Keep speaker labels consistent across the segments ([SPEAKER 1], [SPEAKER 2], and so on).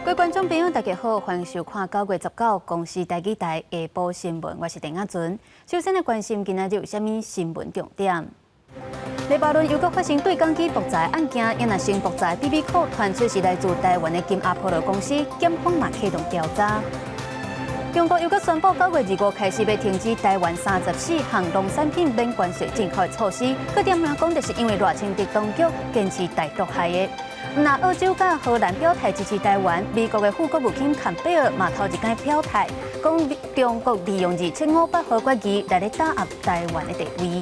[SPEAKER 1] 各位觀眾朋友，大家好，歡迎收看9月19公視台語台下晡新聞，我是鄧亞尊。首先來關心今仔日有啥物新聞重點。黎巴嫩又閣發生對講機爆炸案件，也若先爆炸 BB 扣傳出是來自台灣的金阿波羅公司，檢方嘛啟動調查。中國又閣宣布9月25開始欲停止台灣34項農產品免關稅進口的措施，閣點名講，就是因為賴清德當局堅持台獨害的。若澳洲佮荷蘭表態支持台灣，美國的副國務卿坎貝爾嘛頭一工表態，講中國利用2758號決議來咧打壓台灣的地位。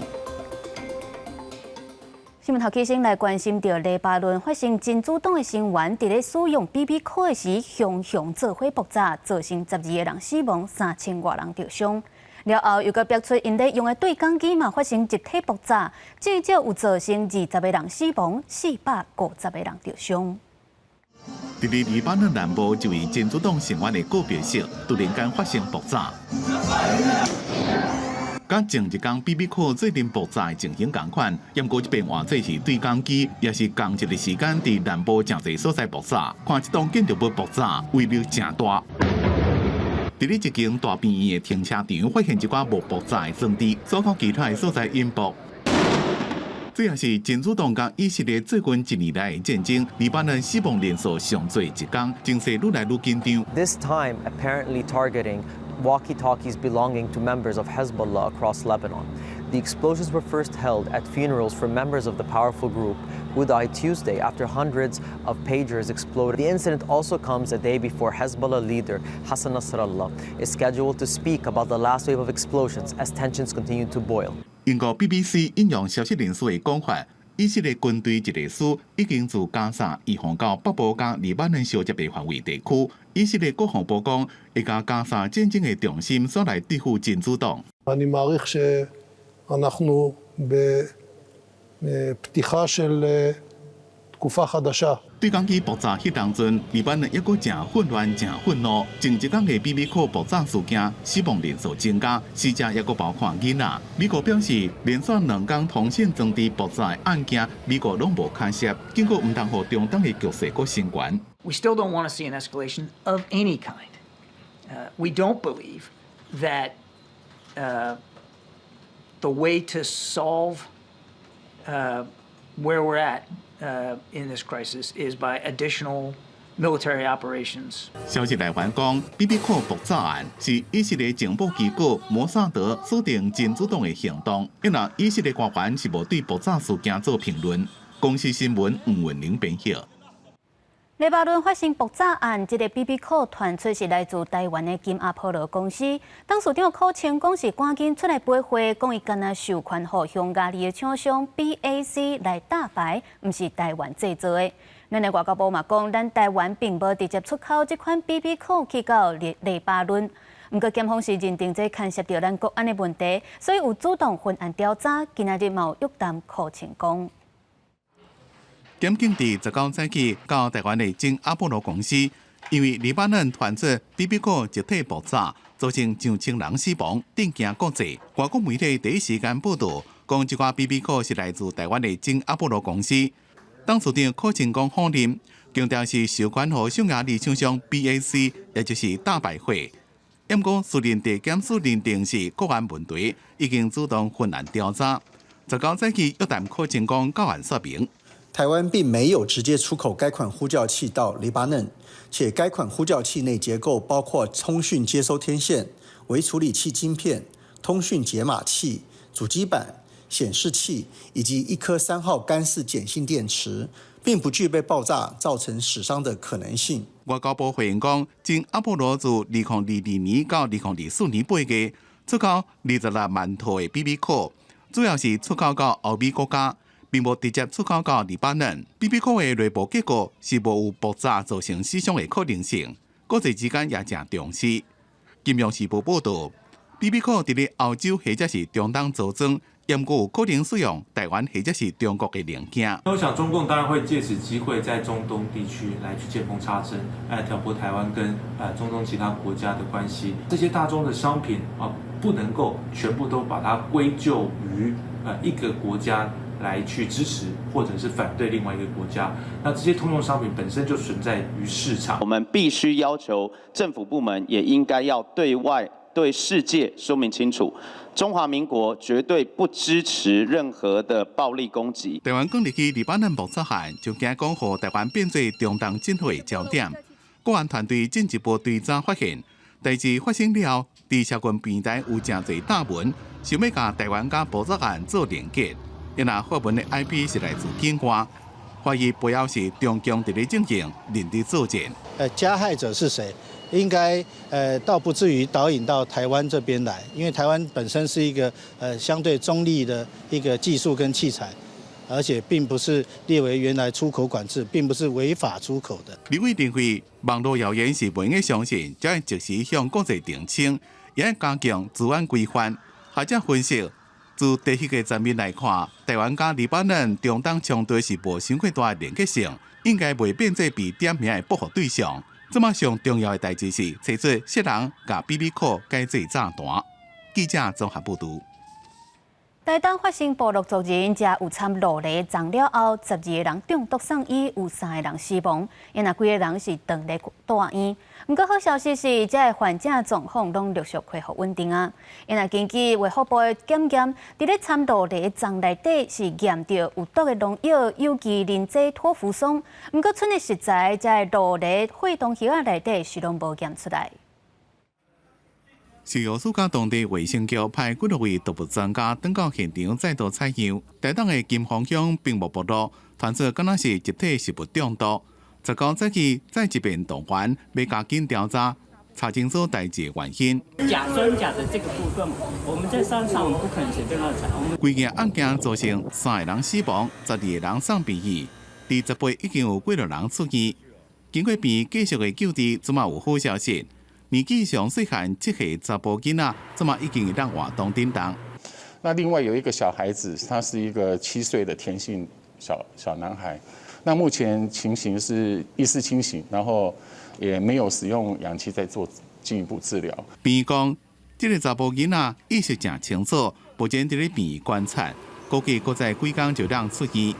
[SPEAKER 1] 新聞頭起先來關心著黎巴嫩發生真主黨的成員佇咧使用 BB 扣的時，雄雄做伙爆炸，造成12個人死亡，3000外人著傷。了後又閣爆出𪜶咧用的對講機嘛發生集體爆炸，至少有造成20個人死亡，450個人著傷。
[SPEAKER 2] 佇咧黎巴嫩南部一位真主黨成員的告別式，突然間發生爆炸。佮前一工 BB 扣做陣爆炸的情形仝款，毋過這擺換做是對講機，也是仝一个時間佇南部誠濟所在爆炸。看這棟建築物爆炸，威力誠大。佇咧一間大病院的停車場，發現一寡無爆炸的裝置，所靠其他的所在引爆。這也是真主黨佮以色列最近一年來的戰爭，黎巴嫩死亡人數上濟一工，情勢愈來愈緊張。
[SPEAKER 3] This time apparently targeting walkie-talkies belonging to members of Hezbollah across Lebanon. The explosions were first held at funerals for members of the powerful group who died Tuesday after hundreds of pagers exploded. The incident also comes a day before Hezbollah leader Hassan Nasrallah is scheduled to speak about the last wave of explosions as tensions continue to boil.
[SPEAKER 2] 英國 BBC 引用消息人士的講法，以色列軍隊一個師已經自加薩移防到北部佮黎巴嫩相接的範圍地區。以色列國防部講，會共加薩戰爭的重心轉來對付真主黨。
[SPEAKER 4] אני מעריך שאנחנו בפתיחה של תקופה חדשה.
[SPEAKER 2] 對講機爆炸彼當陣，黎巴嫩抑閣誠混亂、誠憤怒。前一工的 BB 扣爆炸事件，死亡人數增加，死者抑閣包括囡仔。美國表示，連續兩工通訊裝置爆炸的案件，美國攏無牽涉，警告毋通予中東的局勢閣升懸。
[SPEAKER 5] We still don't want to see an escalation of any kind. We don't believe that the way to solve where we're at in this crisis is by additional military operations.
[SPEAKER 2] 消息來源講，BB 扣爆炸案是以色列情報機構摩薩德鎖定真主黨的行動。因為以色列官員是無對爆炸事件做評論。公視新聞吳文玲編譯。
[SPEAKER 1] 黎巴嫩發生爆炸案，這个 BB 扣傳出是來自台灣的金阿波羅公司。董事長柯清講是趕緊出來駁話，講伊干焦授權予匈牙利的廠商 BAC 來打牌，毋是台灣製造的。咱的外交部嘛講，咱台灣並無直接出口這款 BB 扣去到黎巴嫩。毋過檢方是認定這牽涉著咱國安的問題，所以有主動分案調查。今仔日嘛有約談柯清講。
[SPEAKER 2] 檢警佇19早起到台灣的金阿波羅公司，因為黎巴嫩傳出 BB 扣集體爆炸，造成上千人死亡，震驚國際。外國媒體第一時間報道，講這款 BB 扣是來自台灣的金阿波羅公司。董事長柯清光否認，強調是授權予匈牙利廠商 BAC，也就是大敗貨。毋過，士林地檢署認定是國安問題，已經主動分案調查。19早起約談柯清光交案說明。
[SPEAKER 6] 台灣並沒有直接出口該款呼叫器到黎巴嫩，且該款呼叫器內結構包括通訊接收天線、微處理器晶片、通訊解碼器、主機板、顯示器以及一顆3號乾式鹼性電池，並不具備爆炸造成死傷的可能性。
[SPEAKER 2] 外交部回應講，金阿波羅自2022年到2024年8月出口26萬套的 BB 扣，主要是出口到歐美國家，並無直接出口到黎巴嫩。BB 扣的內部結構是無有爆炸造成死傷的可能性，國際之間也誠重視。金融時報報導，BB 扣佇咧歐洲或者是中東組裝，毋過有可能使用台灣或者是中國的零件。
[SPEAKER 7] 我想中共當然會借此機會在中東地區來去見縫插針，來挑撥台灣跟中東其他國家的關係。這些大宗的商品啊，不能夠全部都把它歸咎於一個國家。來去支持或者是反對另外一個國家。那這些通用商品本身就存在於市場。
[SPEAKER 8] 我們必須要求政府部門也應該要對外對世界說明清楚，中華民國絕對不支持任何的暴力攻擊。
[SPEAKER 2] 台灣講入去黎巴嫩爆炸案，就驚講予台灣變做中東戰火焦點。國安團隊進一步追查發現，代誌發生了後，佇社群平台有誠濟貼文，想欲共台灣佮爆炸案做連結。因若發文的 IP 是來自境外，懷疑背後是中共佇咧進行認知作戰。
[SPEAKER 9] 加害者是誰？應該倒不至於導引到台灣這邊來，因為台灣本身是一個相對中立的一個技術跟器材，而且並不是列為原來出口管制，並不是違法出口的。
[SPEAKER 2] 立委認為網路謠言是袂用相信，才會及時向國際澄清，也愛加強資安規範。學者分析，自地域的層面來看，台灣佮黎巴嫩中東衝突是無傷過大的連結性，應該袂變做被點名的報復對象。這馬上重要的代誌是，揣出啥人共比比洘改做炸彈。記者綜合報導。
[SPEAKER 1] 台東發生部落族人食有摻蘆梨粽了後，十二個人中毒送醫，有三個人死亡，另外幾個人是當日蹛院。毋過好消息是，這个患者狀況攏陸續恢復穩定啊。因為根據衛福部的檢驗，佇咧摻蘆梨粽內底是驗著有毒的農藥有機磷劑托福松，毋過賰的食材這个蘆梨血糖葉仔內底是攏無驗出來。
[SPEAKER 2] 食藥署佮當地衛生局派幾多位動物專家轉到現場再度採樣。台東的金峰鄉平木部落傳出敢若是集體食物中毒。19早起再一遍動員，欲加緊調查，查清楚代誌原因。
[SPEAKER 10] 甲酸鉀的這個部分，我們在山上不可能隨便亂採。
[SPEAKER 2] 規件案件造成三個人死亡，十二個人送病院。佇十八已經有幾落人出院。經過病院繼續的救治，這馬有好消息。年紀上細漢7歲查埔囡仔，這馬已經會當活動振動。
[SPEAKER 11] 那另外有一個小孩子，他是一個7歲的田姓小小男孩。那目前情形是意識清醒，然後也沒有使用氧氣在做進一步治療。
[SPEAKER 2] 病院講，這个查埔囡仔意識誠清楚，目前佇咧病院觀察，估計閣再幾工就當出院。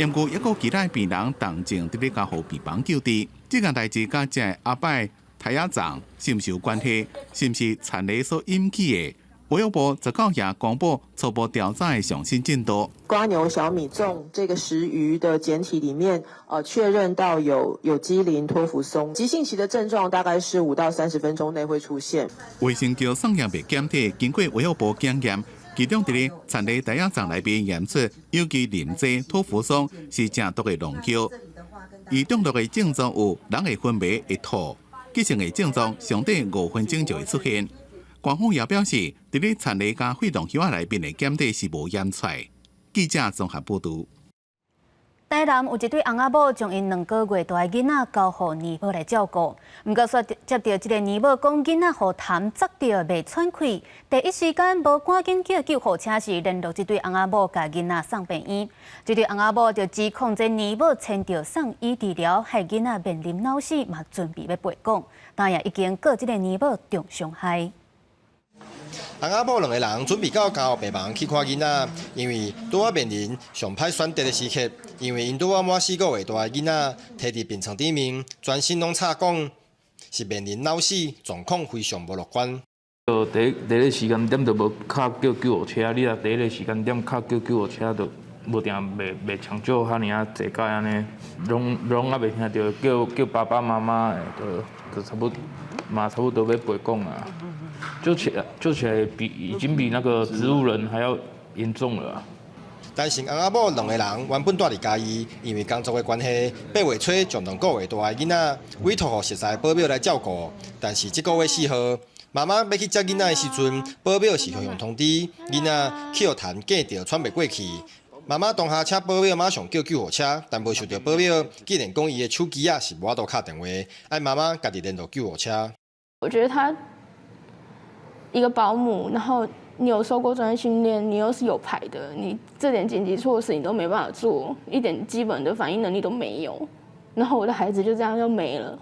[SPEAKER 2] 毋過，猶閣其他病人當前佇咧加護病房救治。這件代誌佮這个阿拜苔仔粽是毋是有關係？是毋是田螺所引起的？衛福部19也公布初步調查的上新進度。
[SPEAKER 12] 蝸牛小米粽這個食魚的檢體裡面，確認到有有機磷托福松。急性期的症狀大概是5到30分鐘內會出現。
[SPEAKER 2] 衛生局送驗未檢體，經過衛福部檢驗，其中佇咧田螺苔仔粽內面驗出有機磷劑托福松是誠毒的農藥。伊中毒的症狀有人會昏迷、會吐，急性的症狀上短5分鐘就會出現。官方也表示，佇咧田螺佮血糖葉仔內面的檢體是無驗出來。記者綜合報導。
[SPEAKER 1] 台南有一對翁仔某將𪜶2個月大的囡仔交予奶母來照顧，毋過煞接著這个奶母講囡仔予痰塞著袂喘氣，第一時間無趕緊叫救護車，是聯絡這對翁仔某共囡仔送病院。這對翁仔某就指控這奶母牽著送醫治療，害囡仔面臨腦死，嘛準備欲賠講，但也已經告這个奶母重傷害。
[SPEAKER 13] 翁仔某兩個人準備到加護病房去看囡仔，因為拄仔面臨上歹選擇的時刻，因為𪜶拄仔滿4個月大的囡仔，提佇病床頂面，全身攏插管，是面臨腦死，狀況非常無樂觀。
[SPEAKER 14] 就第一個時間點就無敲叫救護車，你若第一個時間點敲叫救護車，就無定袂搶救遐爾仔濟擺按呢，攏攏猶未聽著叫叫爸爸媽媽的，就就差不多嘛差不多欲陪講啊。救起來比已經比那個植物人還要嚴重了啊。
[SPEAKER 13] 但是翁仔某兩個人原本住佇嘉義，因為工作的關係，8月初將2個月大的囡仔委託予熟似保姆來照顧。但是這個月4號，媽媽欲去接囡仔的時陣，保姆是予人通知囡仔去予痰哽著，喘袂過氣。媽媽當下請保姆馬上叫救護車，但無想著保姆竟然講伊的手機仔是無法度敲電話，愛媽媽家己聯絡救護車。
[SPEAKER 15] 我覺得他一個保姆，然後你有受過專業訓練，你又是有牌的，你這點緊急措施你都沒辦法做，一點基本的反應能力都沒有，然後我的孩子就這樣就沒了。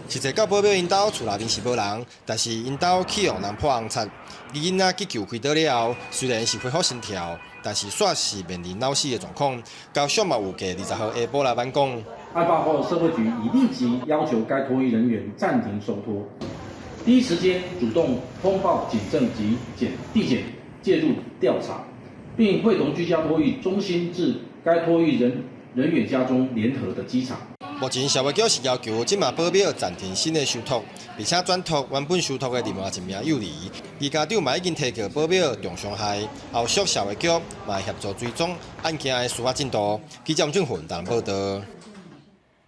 [SPEAKER 13] 實際到保苗𪜶兜厝內面是無人，但是𪜶兜去予人潑紅漆。伊囡仔急救開刀了後，雖然是恢復心跳，但是煞是面臨腦死的狀況。家屬嘛預計20號下晡來挽講。
[SPEAKER 16] 案發後，社會局已立即要求該托育人員暫停收托，第一時間主動通報警政及檢地檢介入調查，並會同居家托育中心至該托育人員家中聯合的稽查。
[SPEAKER 13] 目前社會局是要求這馬保苗暫停新的收托，並且轉託原本收托的另外一名幼兒。而家長嘛已經提告保苗重傷害，後續社會局嘛會協助追蹤案件的司法進度。記者吳俊宏台報道。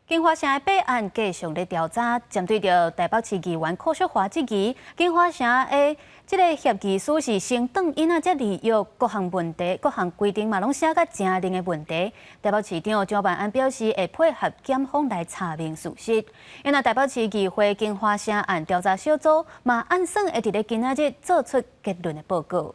[SPEAKER 1] 金華城的弊案繼續咧調查，針對著台北市議員柯淑華質疑，金華城的這个協議書是先斷囡仔才離約，各項問題、各項規定嘛攏寫甲誠硬的問題。台北市長蔣萬安表示會配合檢方來查明事實。因為台北市議會金華城案調查小組嘛按算會佇咧今仔日做出結論的報告。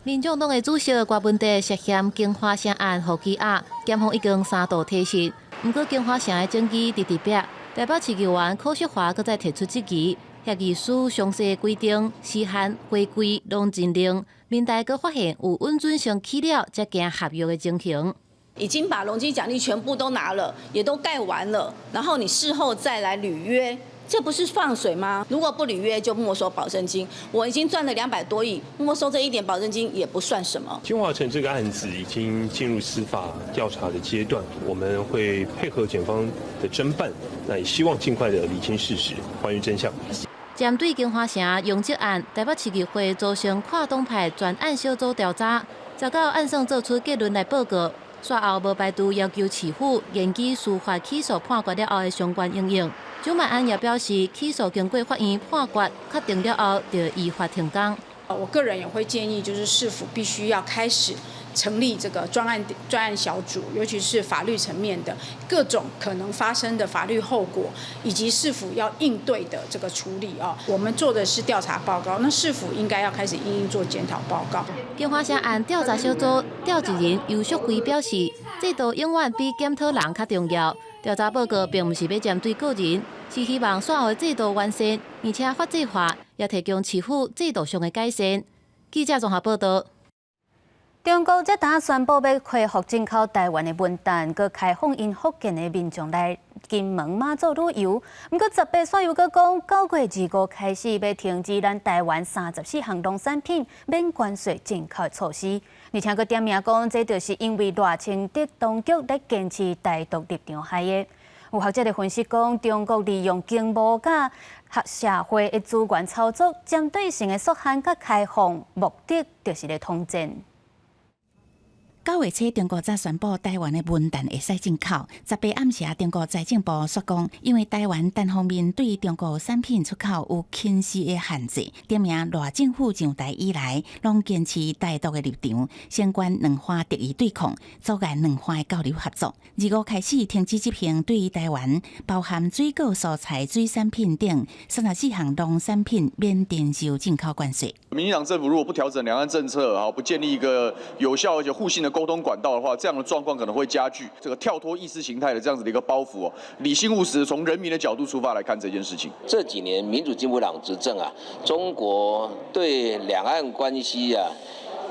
[SPEAKER 17] 民眾黨的主席郭文德涉嫌金華城案予羈押，檢方已經三度提訊。毋過金華城的證據直直逼，台北市議員柯淑華閣再提出質疑，協議書詳細規定、時限、回歸攏真硬，民代閣發現有允准先起了才行合約的情形。
[SPEAKER 18] 已經把容積獎勵全部都拿了，也都蓋完了，然後你事後再來履約，這不是放水嗎？如果不履約就沒收保證金，我已經賺了200多億，沒收這一點保證金也不算什麼。
[SPEAKER 19] 京華城這個案子已經進入司法調查的階段，我們會配合檢方的偵辦，那也希望盡快的釐清事實，還原真相。
[SPEAKER 17] 針對京華城容積案，台北市議會組成跨黨派專案小組調查，19按算做出結論來報告。煞後無排除要求市府研究司法起訴判決了後的相關應用。蔣萬安也表示，起訴經過法院判決確定了後，就依法停工。
[SPEAKER 20] 我個人也會建議，就是市府必須要開始成立這個專案小組，尤其是法律層面的各種可能發生的法律後果，以及市府要應對的這個處理啊。我們做的是調查報告，那市府應該要開始因應做檢討報告。
[SPEAKER 17] 京華城案調查小組調查人游淑慧表示，制度永遠比檢討人較重要。調查報告並毋是欲針對個人，是希望煞後的制度完善，而且法制化，也提供市府制度上的改善。記者綜合報道。
[SPEAKER 1] 中國這當宣布欲恢復進口台灣的文旦，閣開放𪜶福建的民眾來金門馬祖旅遊。毋過18煞又閣講，9月25開始欲停止咱台灣34項農產品免關稅進口的措施，而且閣點名講，這就是因為賴清德當局咧堅持台獨立場害的。有學者咧分析講，中國利用經貿佮社會的資源操作，針對性的縮限佮開放，目的就是咧統戰。
[SPEAKER 21] 9月初，中國才宣布台灣的文旦會使進口。18暗時，中國財政部說講，因為台灣單方面對中國產品出口有輕視的限制，點名賴政府上台以來，攏堅持台獨的立場，相關兩岸敵意對抗，阻礙兩岸的交流合作。25開始停止執行對台灣包含水果、蔬菜、水產品等34項農產品免徵收進口關稅。
[SPEAKER 22] 民進黨政府如果不調整兩岸政策，啊，不建立一個有效而且互信的溝通管道的話，這樣的狀況可能會加劇。這個跳脫意識形態的這樣子的一個包袱哦，理性務實，從人民的角度出發來看這件事情。
[SPEAKER 23] 這幾年民主進步黨執政啊，中國對兩岸關係啊，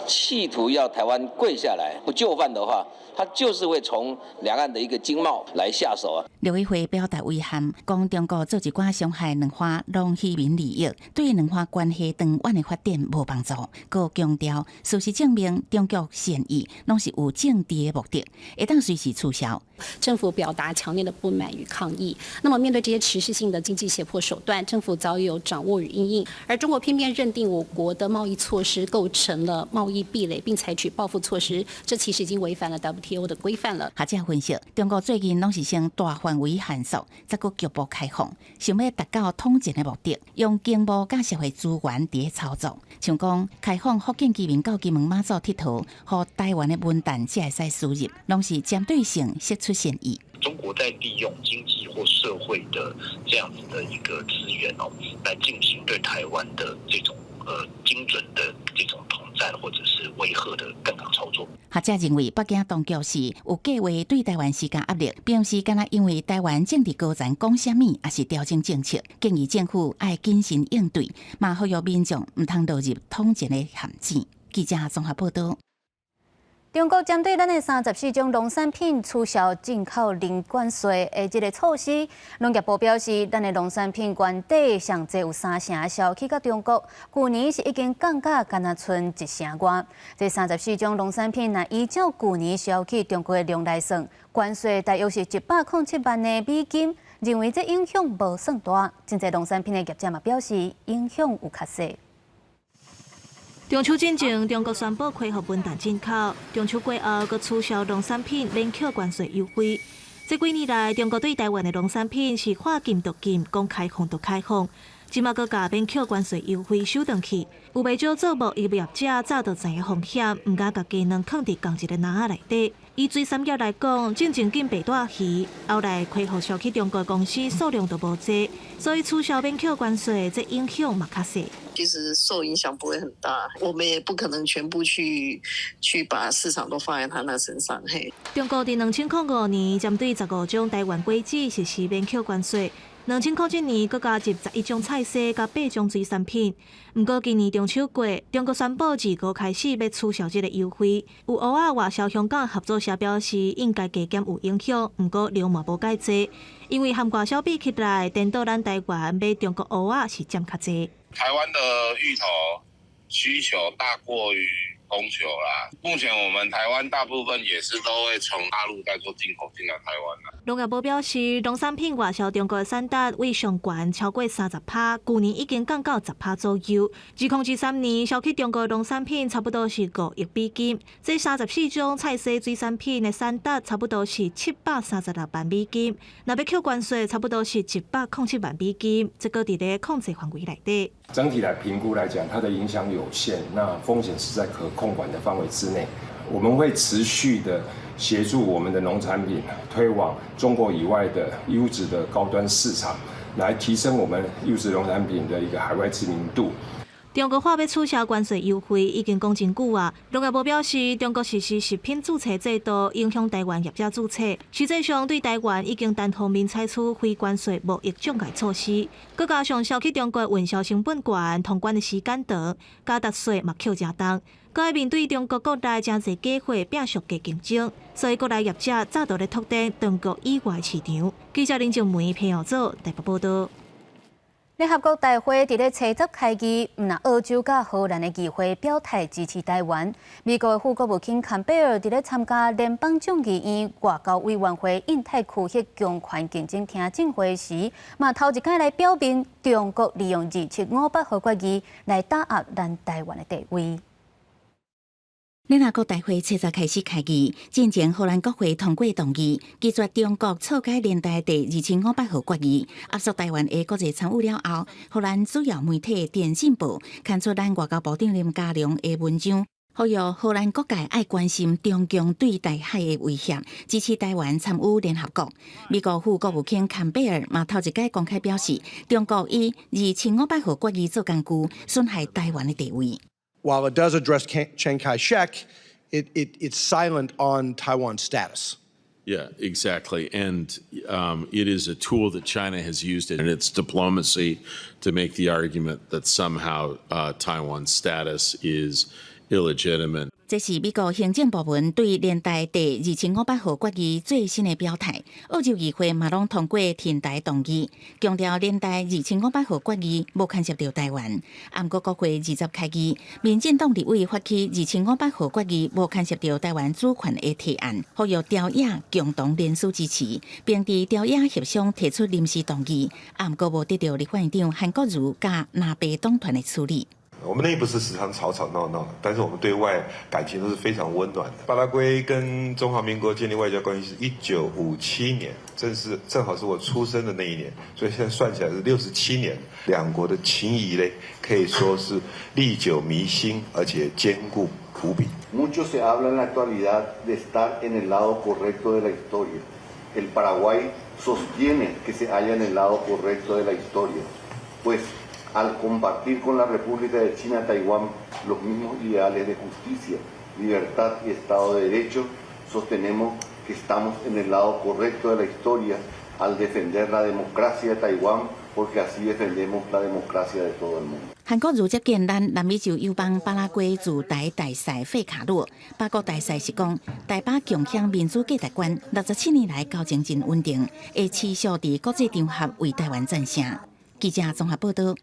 [SPEAKER 23] 企圖要台灣跪下來不就範的話，他就是會從兩岸的一個經貿來下手啊。
[SPEAKER 21] 陸委會表達遺憾，講中國做一寡傷害兩岸農漁民利益，對兩岸關係長遠的發展無幫助。閣強調，事實證明，中國善意攏是有政治的目的，會當隨時取消。
[SPEAKER 24] 政府表達強烈的不滿與抗議。那麼面對這些持續性的經濟脅迫手段，政府早已有掌握與因應，而中國偏偏認定我國的貿易措施構成了貿易壁壘，並採取報復措施，這其實已經違反了 WTO 的規範了。
[SPEAKER 21] 學者分析，中國最近攏是先大範圍限縮，再閣局部開放，想欲達到統戰的目的，用經貿佮社會資源佇咧操作。像講開放福建居民到金門馬祖𨑨迌，予台灣的文旦才會使輸入，攏是針對性釋出善意。
[SPEAKER 25] 中國在利用經濟或社會的這樣子的一個資源哦，來進行對台灣的這種精準的這種統戰。戰或者是威嚇的槓桿操作。
[SPEAKER 21] 學者認為，北京當局是有計劃對台灣施加壓力，並毋是干焦因為台灣政治高層講啥物，抑是調整政策，建議政府愛謹慎應對，嘛呼籲民眾毋通落入統戰的陷阱。記者綜合報道。
[SPEAKER 1] 中國針對咱的34種農產品取消進口零關稅的這个措施，農業部表示，咱的農產品原底上濟有三成銷去到中國，舊年是已經降價，干焦賰一成外。這34種農產品，若依照舊年銷去中國的量來算，關稅大約是107萬的美金，認為這影響無算大。真濟農產品的業者嘛表示，影響有較細。
[SPEAKER 3] 中秋進前，中國宣布恢復文旦進口。中秋過後，閣取消農產品免扣關稅優惠。這幾年來，中國對台灣的農產品是話禁就禁，講開放就開放。這馬閣共免扣關稅優惠收轉去，有袂少做貿易業者早就知影風險，毋敢共雞卵囥佇仝一个籃仔內底。以水產業來講，進前禁白帶魚，後來恢復銷去中國公司數量就無濟，所以取消免扣關稅，這影響嘛較細。
[SPEAKER 4] 其實受影響不會很大，我們也不可能全部去把市場都放在他那身上。嘿，
[SPEAKER 3] 中國佇2005年針對15種台灣果子實施免扣關稅。2007年，閣加入11種菜色佮8種水產品。毋過今年中秋過，中國宣布自五開始欲取消這个優惠。有芋仔外銷香港合作社表示，應該加減有影響，毋過量嘛無蓋濟，因為和外銷比起來，顛倒咱台灣買中國芋仔是佔較濟。
[SPEAKER 5] 台灣的芋頭需求大過於供求啦。目前我們台灣大部分也是都會從大陸再做進口進來台灣啦。
[SPEAKER 3] 農業部表示，農產品外銷中國的產值為上懸超過30%，舊年已經降到10%左右。2023年銷去中國農產品差不多是5億美金，這34種菜色水產品的產值差不多是736萬美金。若欲扣關稅，差不多是107萬美金，這閣佇咧控制範圍內底。
[SPEAKER 6] 整體來評估來講，它的影響有限，那風險是在可控管的範圍之內。我們會持續的協助我們的農產品推往中國以外的優質的高端市場，來提升我們優質農產品的一個海外知名度。
[SPEAKER 3] 中國話欲取消關稅優惠已經講真久啊。農業部表示，中國實施食品註冊制度，影響台灣業者註冊，實際上對台灣已經單方面採取非關稅貿易障礙措施，閣加上銷去中國運銷成本懸，通關的時間長，加值稅嘛扣誠重。閣愛面對中國國內誠濟假貨拚俗價競爭，所以國內業者早就咧拓展中國以外市場。記者林靜梅、彭耀祖台北報道。
[SPEAKER 1] 聯合國大會佇咧初十開議，毋但澳洲佮荷蘭的議會表態支持台灣。美國的副國務卿坎貝爾佇咧參加聯邦眾議院外交委員會印太區域強權競爭聽證會時，嘛頭一擺來表明中國利用2758號決議來打壓咱台灣的地位。
[SPEAKER 21] 聯合國大會初十開始開議，進前荷蘭國會通過動議，拒絕中國錯改聯大第2758號決議，壓縮台灣的國際參與了後，荷蘭主要媒體《電信報》刊出咱外交部長林佳龍的文章，呼籲荷蘭各界愛關心中共對台海的威脅，支持台灣參與聯合國。美國副國務卿坎貝爾嘛頭一擺公開表示，中國以2758號決議做工具，損害台灣的地位。
[SPEAKER 7] While it does address Chiang Kai-shek, it's silent on Taiwan's status.
[SPEAKER 26] Yeah, exactly. And it is a tool that China has used in its diplomacy to make the argument that somehow Taiwan's status is illegitimate.
[SPEAKER 21] 這是美國行政部門對聯大第2758號決議最新的表態。澳洲議會嘛攏通過挺台動議，強調聯大2758號決議無牽涉著台灣。毋過國會20開議，民進黨立委發起2758號決議無牽涉著台灣主權的提案，呼籲朝野共同聯署支持，並佇朝野協商提出臨時動議。毋過無得到立法院長韓國瑜佮藍白黨團的處理。
[SPEAKER 27] 我們內部是時常吵吵鬧鬧，但是我們對外感情都是非常溫暖的。巴拉圭跟中華民國建立外交關係是1957年，正好是我出生的那一年，所以現在算起來是67年。兩國的情誼呢，可以說是歷久彌新，而且堅固無比。
[SPEAKER 28] Mucho se habla en la actualidad de estar en el lado correcto de la historia. El Paraguay sostiene que se halla en el lado correcto de la historia, pues Al compartir con la República de China Taiwán los mismos ideales de justicia, libertad y Estado de Derecho, sostenemos que estamos en el lado correcto de la historia al defender la democracia de Taiwán, porque así defendemos la democracia de todo el mundo.
[SPEAKER 21] 韓國瑜接見咱南美洲友邦巴拉圭駐台大使費卡魯，巴國大使是講，台巴共享民主價值觀，67年來交情真穩定，會持續佇國際場合為台灣贊聲。記者綜合報道。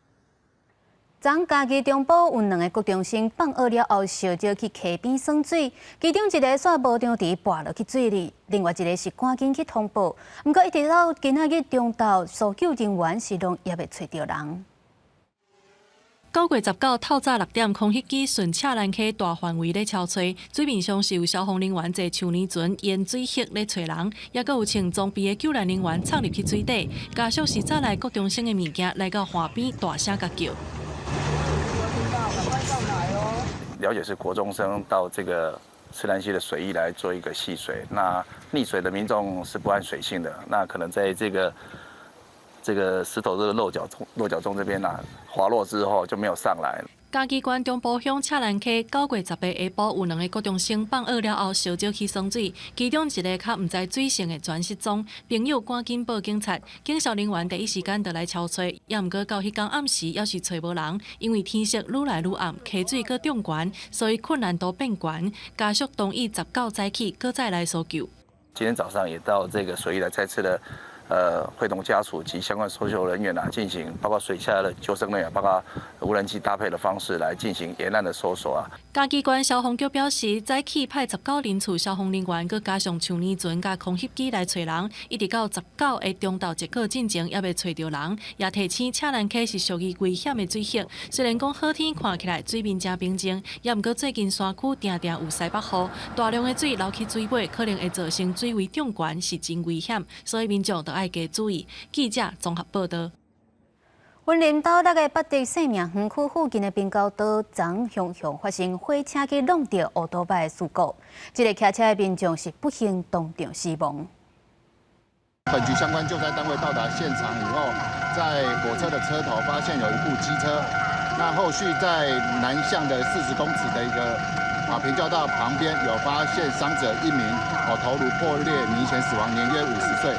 [SPEAKER 1] 昨嘉義中部有兩个國中生放學了後，相約去溪邊耍水，其中一个煞無著佇跋落去水裡，另外一个是趕緊去通報。毋過一直到今仔日中晝，搜救人員是攏猶未揣著人。
[SPEAKER 2] 9月19透早6點，空翕機順赤蘭溪大範圍咧搜揣，水面上是有消防人員坐樹林船沿水域咧揣人，抑閣有穿裝備的救難人員衝入去水底。家屬是早來國中生的物件來到岸邊大聲共叫。
[SPEAKER 8] 了解是國中生到這個赤蘭溪的水域來做一個戲水，那溺水的民眾是不諳水性的，那可能在這個石頭這個落腳中這邊啊滑落之後就沒有上來。
[SPEAKER 2] 嘉義縣中部鄉赤蘭溪9月10日下晡有兩个國中生放學了後相約去耍水，其中一个較毋知水性的全失蹤，朋友趕緊報警察，警消人員第一時間就來搜揣，也毋過到彼工暗時猶是揣無人，因為天色愈來愈暗，溪水閣漲懸，所以困難度變懸，家屬同意19早起閣再來搜救。
[SPEAKER 8] 今天早上也到這個水域來再次的。會同家屬及相關搜救人員啊，進行包括水下的救生人員，包括無人機搭配的方式來進行沿岸的搜索啊。
[SPEAKER 2] 嘉義縣消防局表示，早起派19人次消防人員，閣加上樹林船佮空翕機來揣人，一直到19的中晝結果進前，猶未揣著人。也提醒赤蘭溪是屬於危險的水域，雖然講好天看起來水面誠平靜，也毋過最近山區定定有西北雨，大量的水流去水尾，可能會造成水位漲懸，是真危險，所以民眾著愛加注意。記者綜合報道。
[SPEAKER 1] 雲林斗六的八德生命園區附近的平交道，昨雄雄發生火車去挵著烏多擺的事故，這个騎車的民眾是不幸當場死亡。
[SPEAKER 9] 本局相關救災單位到達現場以後，在火車的車頭發現有一部機車，那後續在南向的40公尺的一個平交道旁邊有發現傷者一名，哦頭顱破裂，明顯死亡，年約50歲。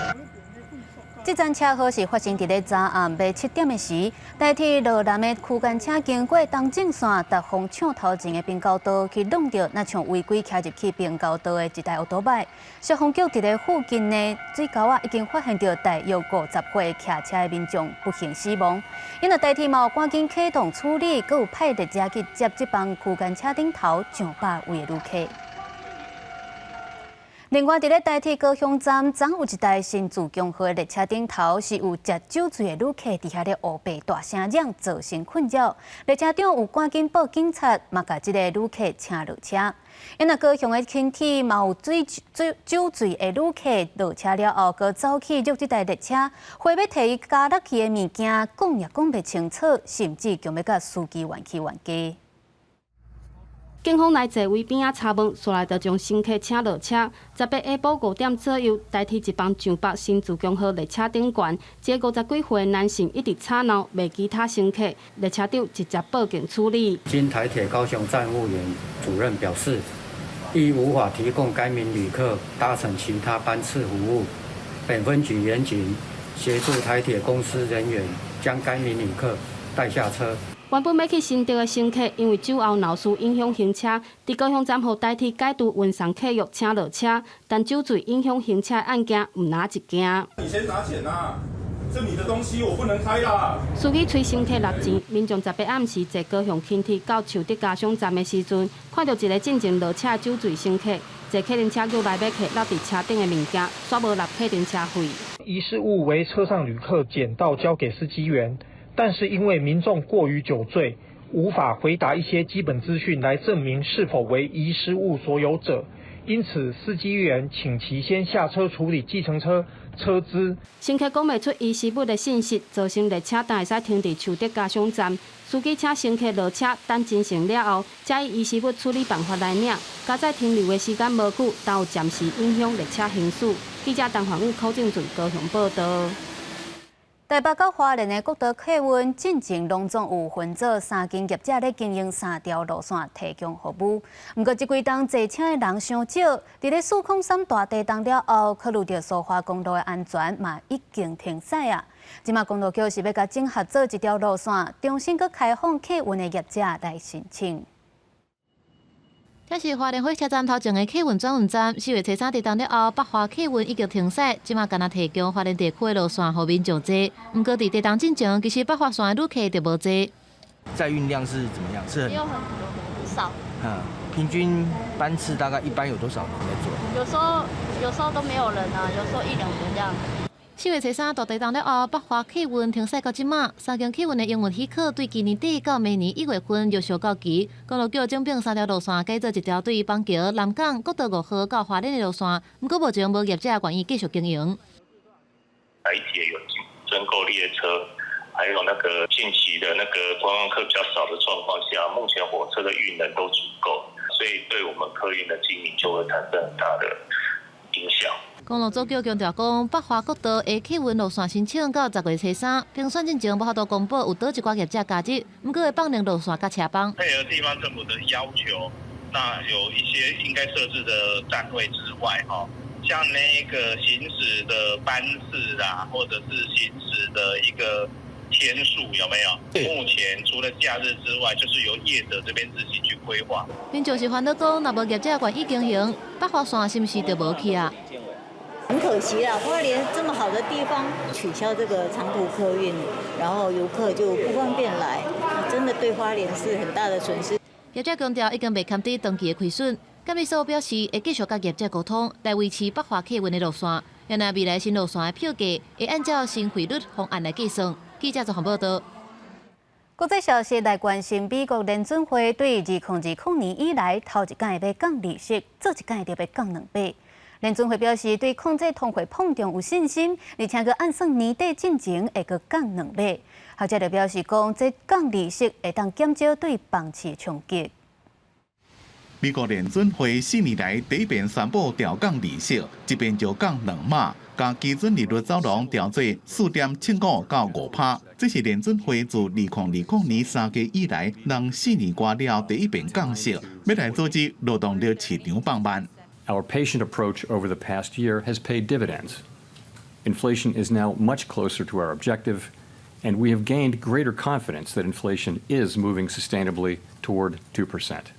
[SPEAKER 1] 這樁車禍是發生佇咧昨暗欲7點的時，台鐵羅南的區間車經過東正線達風暢頭前的平交道，去挵著若像違規騎入去平交道的一台歐多擺。消防局佇咧附近的水溝仔已經發現著大約50歲騎車的民眾不幸死亡。因為台鐵嘛有趕緊啟動處理，閣有派列車去接這班區間車頂頭上百位的旅客。另外，佇咧台鐵高雄站，昨有一台新自強號的列車頂頭是有食酒醉的旅客佇遐咧烏白大聲嚷，造成困擾。列車長有趕緊報警察，嘛共這个旅客請落車。因為高雄的輕鐵嘛有醉醉酒醉的旅客落車了後，閣走去約這台列車，話欲提伊加落去的物件，講也講袂清楚，甚至強欲共司機員去冤家。
[SPEAKER 10] 警方來座位邊仔查問，紲來就將乘客請落車。18下晡5點左右，台鐵一班上北新自強號列車頂懸，這個50幾歲男性一直吵鬧，罵其他乘客，列車長直接報警處理。
[SPEAKER 11] 經台鐵高雄站務員主任表示，亦無法提供該名旅客搭乘其他班次服務。本分局員警協助台鐵公司人員將該名旅客帶下車。
[SPEAKER 10] 原本欲去新竹的乘客，因為酒後鬧事影響行車，佇高雄站予台鐵解除運送客約，請落車。但酒醉影響行車的案件毋但一件。
[SPEAKER 12] 你先拿錢啊！這你的東西我不能開啦。
[SPEAKER 10] 司機催乘客納錢，民眾18暗時坐高雄輕鐵到樹德嘉賞站的時陣，看著一个進前落車的酒醉乘客，坐客運車叫來欲摕落佇車頂的物件，煞無納客運車費。
[SPEAKER 14] 遺失物為車上旅客撿到交給司機員。但是因為民眾過於酒醉，無法回答一些基本資訊來證明是否為遺失物所有者，因此司機員請其先下車處理計程車車資。
[SPEAKER 10] 乘客講袂出遺失物的信息，造成列車但會使停佇樹德嘉賞站。司機請乘客落車等真相了後，才以遺失物處理辦法來領。加載停留的時間無久，但有暫時影響列車行駛。記者陳環宇、柯正俊高雄報道。
[SPEAKER 1] 台北到花蓮的國道客運進前攏總有分做三間業者咧經營三條路線提供服務。毋過這幾冬坐車的人傷少，佇咧403大地動了後，考慮著蘇花公路的安全嘛已經停駛啊。這馬公路局是欲共整合做一條路線，重新閣開放客運的業者來申請。
[SPEAKER 3] 這是花蓮火車站頭前的客運轉運站。4月初3地動了後，北花客運已經停駛，這馬干焦提供花蓮地區的路線予民眾坐。毋過佇地動進前，其實北花線的旅客就無濟。
[SPEAKER 13] 載運量是怎麼樣？是
[SPEAKER 15] 很沒有很少。
[SPEAKER 13] 嗯，平均班次大概一般有多少人在坐？
[SPEAKER 15] 有時候都沒有人啊，有時候一兩個這樣。
[SPEAKER 3] 4月初3大地動了後，北花客運停駛到這馬，三間客運的營運許可對今年底到明年1月份陸續到期。公路局整併三條路線，改做一條對板橋、南港、國道5號到花蓮的路線。毋過目前無業者願意繼續經營。
[SPEAKER 5] 台鐵有增購列車，還有那個近期的那個觀光客比較少的狀況下，目前火車的運能都足夠，所以對我們客運的經營就會產生很大的影響。
[SPEAKER 3] 公路總局強調講，北花國道的客運路線申請到10月初3，評選進前無法度公布有佗一寡業者加入，毋過會放任路線佮車幫。
[SPEAKER 5] 配合地方政府的要求，那有一些應該設置的站位之外，哈，像那個行駛的班次啊，或者是行駛的一個天數有沒有？目前除了假日之外，就是由業者這邊自行去規劃。
[SPEAKER 3] 民眾是煩惱講，若無業者願意經營，北花線是毋是就無去啊？
[SPEAKER 16] 很可惜啦，花蓮這麼好的地方取消這個長途客運，然後遊客就不方便來，真的對花蓮是很大的損失。
[SPEAKER 3] 業者強調已經袂堪得長期的虧損，監理所表示會繼續佮業者溝通，來維持北花客運的路線。然而未來新路線的票價會按照新匯率方案來計算。記者綜合報道。
[SPEAKER 1] 國際消息來關心，美國聯準會對2020年以來頭一擺欲降利息，做一擺就欲降兩碼。聯準會表示，對控制通貨膨脹有信心，而且閣按算年底進前會閣降兩碼。學者就表示講，這降利息會當減少對房市衝擊。
[SPEAKER 17] 美國聯準會4年來第一遍宣布調降利息，一遍就降兩碼，共基準利率走廊調做4.75到5趴。這是聯準會自2020年3月以來，人4年外了第一遍降息，欲來阻止勞動力市場放慢。
[SPEAKER 18] Our patient approach over the past year has paid dividends. Inflation is now much closer to our objective, and we have gained greater confidence that inflation is moving sustainably toward 2%.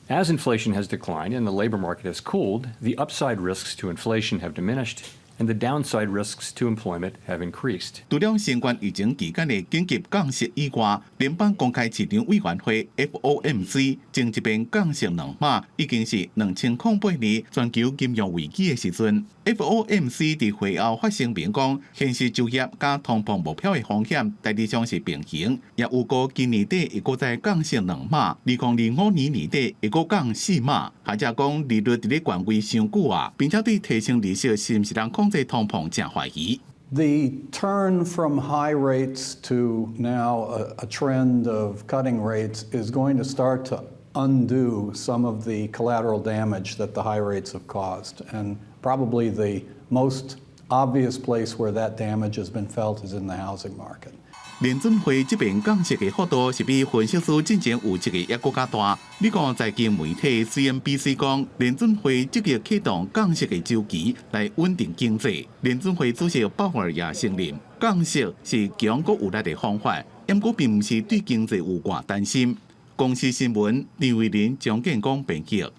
[SPEAKER 18] As inflation has declined and the labor market has cooled, the upside risks to inflation have diminished and the downside risks to employment have increased.
[SPEAKER 17] 除了新冠疫情期間的緊急降息以外，聯邦公開市場委員會 FOMC 前一遍降息兩碼，已經是2008年全球金融危機的時陣。FOMC 佇會後發聲明講，現實就業佮通膨目標的風險大致上是平衡，也預估今年底會閣再降息兩碼，2025年年底會閣降4碼。學者講利率佇咧懸位傷久啊，並且對提升利息是毋是能控制通膨誠懷疑。
[SPEAKER 19] The turn from high rates to now a trend of cutting rates is going to start to undo some of the collateral damage that the high rates have caused. And probably the most obvious place where that damage has been felt is in the housing market.
[SPEAKER 17] 聯準會這遍降息的幅度是比分析師進前預測的猶閣較大。美國財經媒體 CNBC 講，聯準會積極啟動降息的週期來穩定經濟。聯準會主席鮑爾也承認，降息是強閣有力的方法，毋過並毋是對經濟有偌擔心。公視新聞李慧玲、張建光編輯。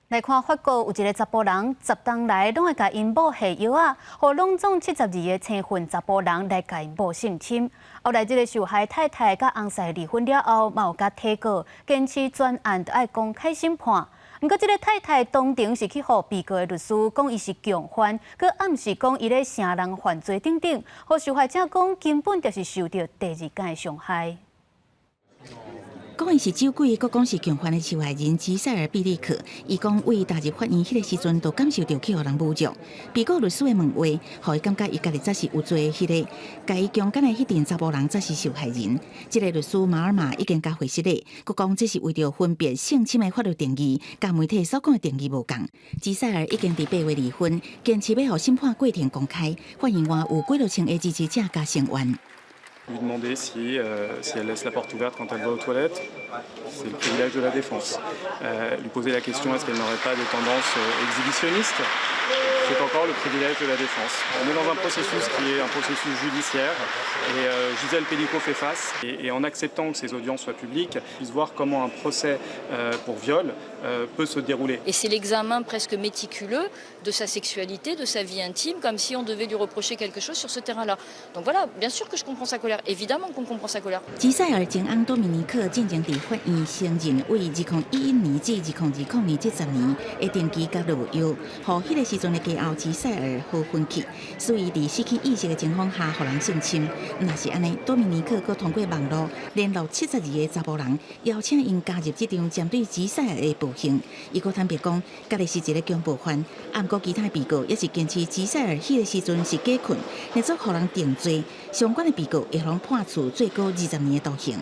[SPEAKER 1] 來看法國有一个查埔人，10冬來攏會共𪜶某下藥仔，予攏總72个青訓查埔人來共𪜶某性侵。後來這个受害太太佮翁婿離婚了後，嘛有共提告，堅持全案著愛公開審判。毋過這个太太當庭是去予被告的律師講伊是共犯，閣暗示講伊咧成人犯罪等等，予受害者講根本就是受著第二間的傷害。
[SPEAKER 21] 講伊是酒鬼，閣講是強犯的受害人吉賽爾畢利克，伊講對踏入法院彼个時陣，就感受著去予人侮辱。被告律師的問話，予伊感覺伊家己才是有罪的彼个，共伊強姦的彼陣查埔人才是受害人。這个律師馬爾馬已經共回失禮，閣講這是為著分別性侵的法律定義，佮媒體所講的定義無仝。吉賽爾已經佇8月離婚，堅持欲予審判過程公開，法院外有幾落千个支持者共聲援。
[SPEAKER 4] Lui demander si elle laisse la porte ouverte quand elle va aux toilettes, c'est le privilège de la défense. Lui poser la question est-ce qu'elle n'aurait pas de tendance exhibitionniste, c'est encore le privilège de la défense. On est dans un processus qui est un processus judiciaire et Gisèle Pélicot fait face et en acceptant que ces audiences soient publiques, puisse voir comment un procès pour viol peut se dérouler.
[SPEAKER 6] Et c'est l'examen presque méticuleux de sa sexualité, de sa vie intime, comme si on devait lui reprocher quelque chose sur ce terrain-là. Donc voilà, bien sûr que je comprends sa colère, évidemment qu'on comprend sa colère.
[SPEAKER 21] 吉賽爾前翁多米尼克進前佇法院承認，對2011年至2020年這10年的定期佮落藥，予彼个時陣的家後吉賽爾好分去，使伊佇失去意識的情況下，予人性侵。若是按呢，多米尼克閣通過網路聯絡72個查埔人，邀請𪜶加入這場針對吉賽爾的暴行。伊閣坦白講，家己是一个強暴犯。毋過其他被告也是堅持吉賽爾彼个時陣是假睏，若做予人定罪，相關的被告會予人判處最高20年的徒刑。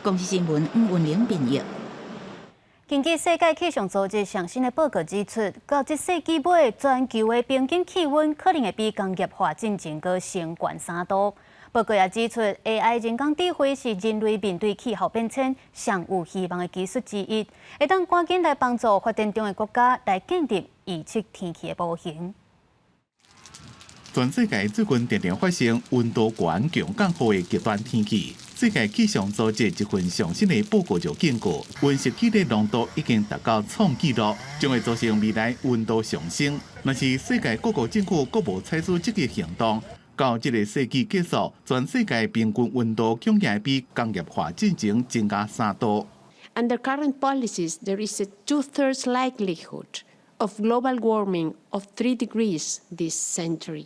[SPEAKER 21] 公視新聞吳文玲編譯。
[SPEAKER 1] 根據世界氣象組織上新的報告指出，到這世紀尾，全球的平均氣溫可能會比工業化進前閣升懸3度。報告也指出，AI 人工智慧是人類面對氣候變遷上有希望的技術之一，會當趕緊來幫助發展中的國家來建立預測天氣的模型。
[SPEAKER 17] 全世界最近常常發生溫度懸強降雨的極端天氣。世界氣象組織一份上新的報告就警告，溫室氣體濃度已經達到創紀錄，將會造成未來溫度上升。若是世界各國政府閣無採取積極行動，到這个世紀結束，全世界平均溫度恐驚比工業化進前增加3度。
[SPEAKER 7] Under current policies, there is a two-thirds likelihood of global warming of 3 degrees this century.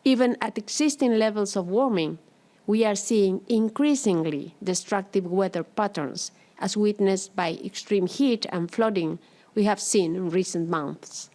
[SPEAKER 7] Even at existing levels of warming, we are seeing increasingly destructive weather patterns, as witnessed by extreme heat and flooding we have seen in recent months.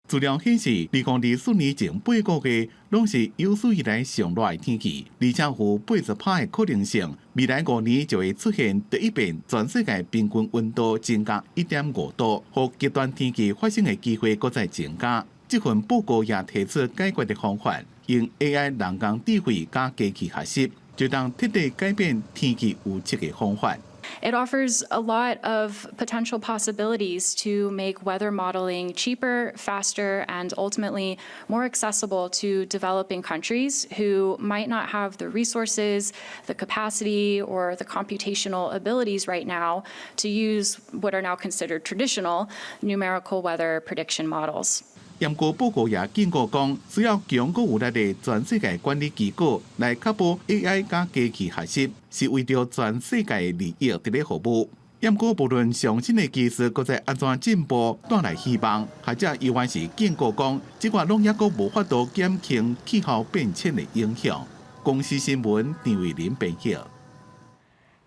[SPEAKER 17] 資料顯示，2024年前8個月攏是有史以來上熱的天氣，而且有80%的可能性，未來5年就會出現第一遍全世界平均溫度增加1.5度，予極端天氣發生的機會閣再增加。這份報告也提出解決的方法，用 AI 人工智慧佮機器學習，就當徹底改變天氣預測的方法。
[SPEAKER 20] It offers a lot of potential possibilities to make weather modeling cheaper, faster, and ultimately more accessible to developing countries who might not have the resources, the capacity, or the computational abilities right now to use what are now considered traditional numerical weather prediction models.
[SPEAKER 17] 毋過報告也警告講，需要強閣有力的全世界管理機構來確保 AI 佮機器學習是為著全世界的利益佇咧服務。毋過無論上新的技術閣再按怎進步帶來希望，學者猶原是警告講，這寡攏猶閣無法度減輕氣候變遷的影響。公視新聞張慧琳編譯。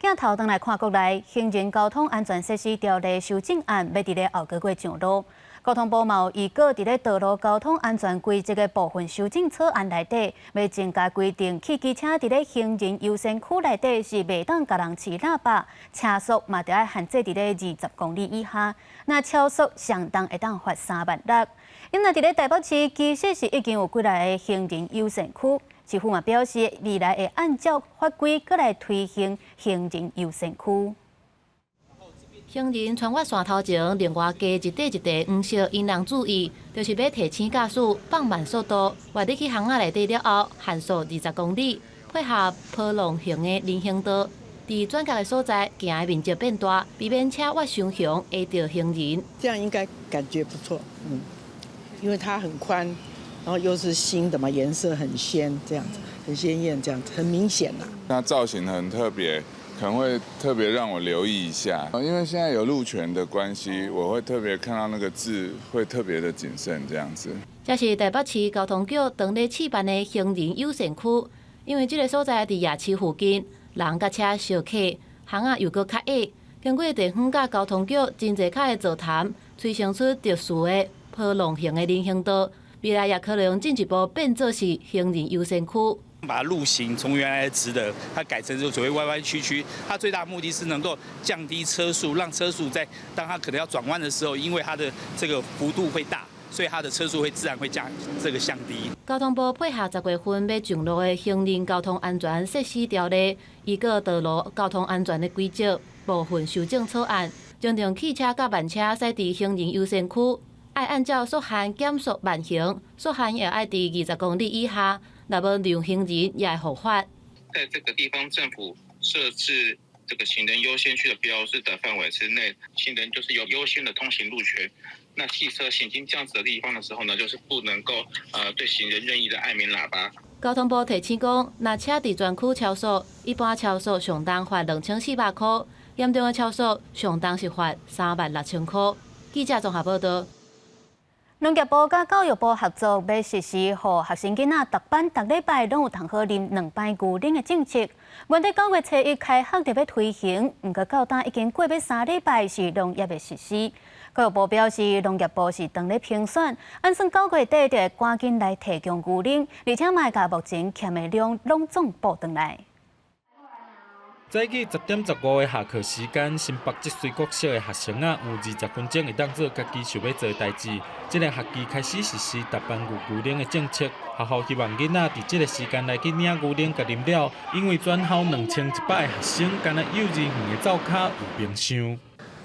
[SPEAKER 1] 鏡頭轉來看國內，行人交通安全設施條例修正案欲佇咧後個月上路。交通部嘛有預告，佇咧道路交通安全規則的部分修正草案內底，欲增加規定，汽機車佇咧行人優先區內底是袂當共人飼喇叭，車速嘛著愛限制佇咧20公里以下。若超速上重會當罰3萬6。因為佇咧台北市，其實是已經有幾若个行人優先區，市府嘛表示，未來會按照法規閣來推行行人優先區。
[SPEAKER 22] 行人穿越線頭前，另外加一塊一塊黃色引人注意，就是欲提醒駕駛放慢速度。越入去巷仔內底了後，限速20公里，配合波浪形的人行道，佇轉角的所在，行的面積變大，避免車越傷雄會著行人。
[SPEAKER 23] 這樣應該感覺不錯，因為它很寬，然後又是新的嘛，顏色很鮮，這樣子很鮮豔，這樣子很明顯啦。
[SPEAKER 24] 那造型很特別。可能會特別讓我留意一下，因為現在有路權的關係，我會特別看到那個字，會特別的謹慎這樣子。
[SPEAKER 22] 這是台北市交通局當咧試辦的行人優先區，因為這个所在佇夜市附近，人佮車相隔，巷仔又閣較狹，經過地方佮交通局真濟跤的座談，催生出特殊的波浪形的人行道，未來也可能進一步變做是行人優先區。
[SPEAKER 2] 把路型從原來的直的，它改成就所謂彎彎曲曲，它最大目的是能夠降低車速，讓車速在當它可能要轉彎的時候，因為它的這個幅度會大，所以它的車速會自然會降，這個降低。
[SPEAKER 22] 交通部配合10月份欲上路的行人交通安全設施條例，依據道路交通安全的規則，部分修正草案，將定汽車佮慢車駛佇行人優先區，愛按照速限減速慢行，速限也愛佇20公里以下，若無讓行人也會予罰。
[SPEAKER 5] 在這個地方政府設置這個行人優先區的標誌的範圍之內，行人就是有優先的通行路權。那汽車行經這樣子的地方的時候呢，就是不能夠對行人任意的按鳴喇叭。
[SPEAKER 22] 交通部提醒講，若車佇專區超速，一般超速上重罰2400箍，嚴重的超速上重是罰36,000箍。記者綜合報道。
[SPEAKER 1] 農業部佮教育部合作，欲實施予學生囡仔逐班逐禮拜攏有通好啉兩擺牛奶的政策。原底9月初一開學就欲推行，毋過到今已經過欲3禮拜，是攏猶未實施。教育部表示，農業部是當咧評選，按算9月底就會趕緊來提供牛奶，而且嘛會共目前欠的量攏總補轉來。
[SPEAKER 8] 早起10點15的下課時間，新北積水國小的學生仔有20分鐘會當做家己想欲做的代誌。這个學期開始實施逐班牛奶的政策，學校希望囡仔佇這个時間來去領牛奶共啉了，因為全校2100个學生，干焦幼稚園的灶跤有冰箱。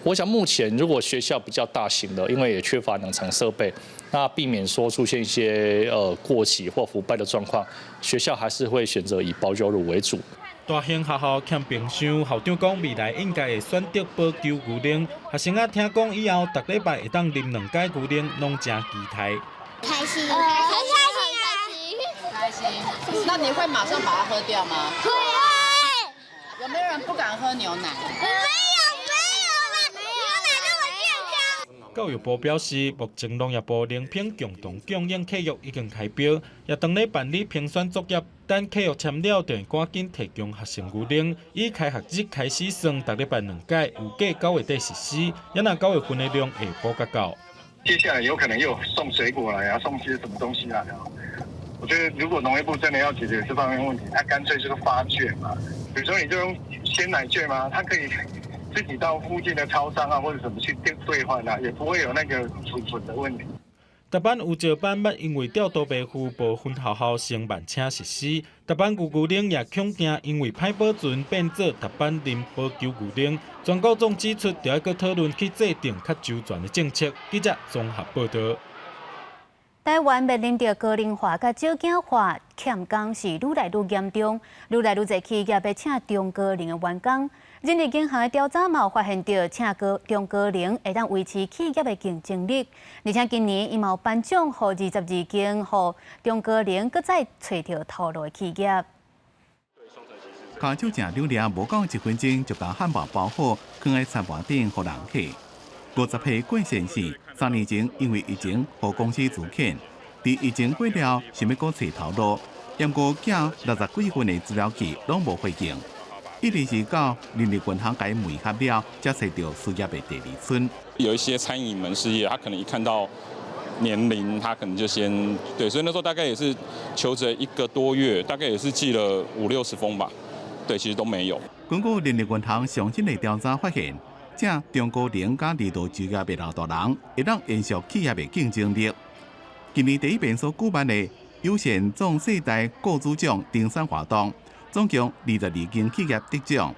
[SPEAKER 9] 我想目前如果學校比較大型的，因為也缺乏冷藏設備，那避免說出現一些過期或腐敗的狀況，學校還是會選擇以保久乳為主。
[SPEAKER 8] 大型學校欠冰箱，校長講未來應該會選擇保久牛奶。學生仔聽講以後，逐禮拜會當啉兩擺牛奶，攏誠期待。
[SPEAKER 15] 開心，開心，開心，開心。
[SPEAKER 11] 那你會馬上把它喝掉嗎？
[SPEAKER 15] 會。
[SPEAKER 11] 有沒有人不敢喝牛奶？
[SPEAKER 15] 沒有，沒有啦，牛奶那麼健康。
[SPEAKER 8] 教育部表示，目前農業部遴評共同供應契約已經開標，也當咧辦理評選作業，等契約簽了，就會趕緊提供學生牛奶。以開學日開始算，逐禮拜兩擺，預計9月底實施。也若9月份的量會補較夠。
[SPEAKER 5] 接下來有可能又送水果來啊，送些什麼東西來啊？我覺得如果農業部真的要解決這方面問題，他乾脆就是發券嘛。比如說你就用鮮奶券嘛，他可以自己到附近的超商啊或者什麼去兌兌換啊，也不會有那個儲存的問題。
[SPEAKER 8] 逐班有一班捌因為調度袂赴，部分學校先慢車實施。逐班牛牛奶也恐驚因為歹保存變做逐班啉保久牛奶。全國總指出，著愛閣討論去制定較周全的政策。記者綜合報道。
[SPEAKER 1] 台灣面臨著高齡化佮少子化，欠工是愈來愈嚴重，愈來愈濟企業欲請中高齡的員工。人力銀行的調查嘛有發現著，請高中高齡會當維持企業的競爭力。而且今年伊嘛有頒獎予22間予中高齡閣再揣著頭路的企業。
[SPEAKER 17] 跤手食兩粒，無夠一分鐘就共漢堡包好，囥佇餐盤頂予人客。50歲郭先生，3年前因為疫情予公司資遣，佇疫情過了，想欲閣揣頭路，毋過寄60幾份的資料去，攏無回應。一直是到人力銀行共伊媒合了，才揣著事業的第二春。
[SPEAKER 25] 有一些餐飲門市業，他可能一看到年齡，他可能就先對，所以那時候大概也是求職一個多月，大概也是寄了五六十封吧，對，其實都沒有。
[SPEAKER 17] 根據人力銀行上新的調查發現，請中高齡佮二度就業的老大人，會當延續企業的競爭力。今年第一遍所舉辦的友善壯世代僱主獎評選活動，總共22間企業得獎。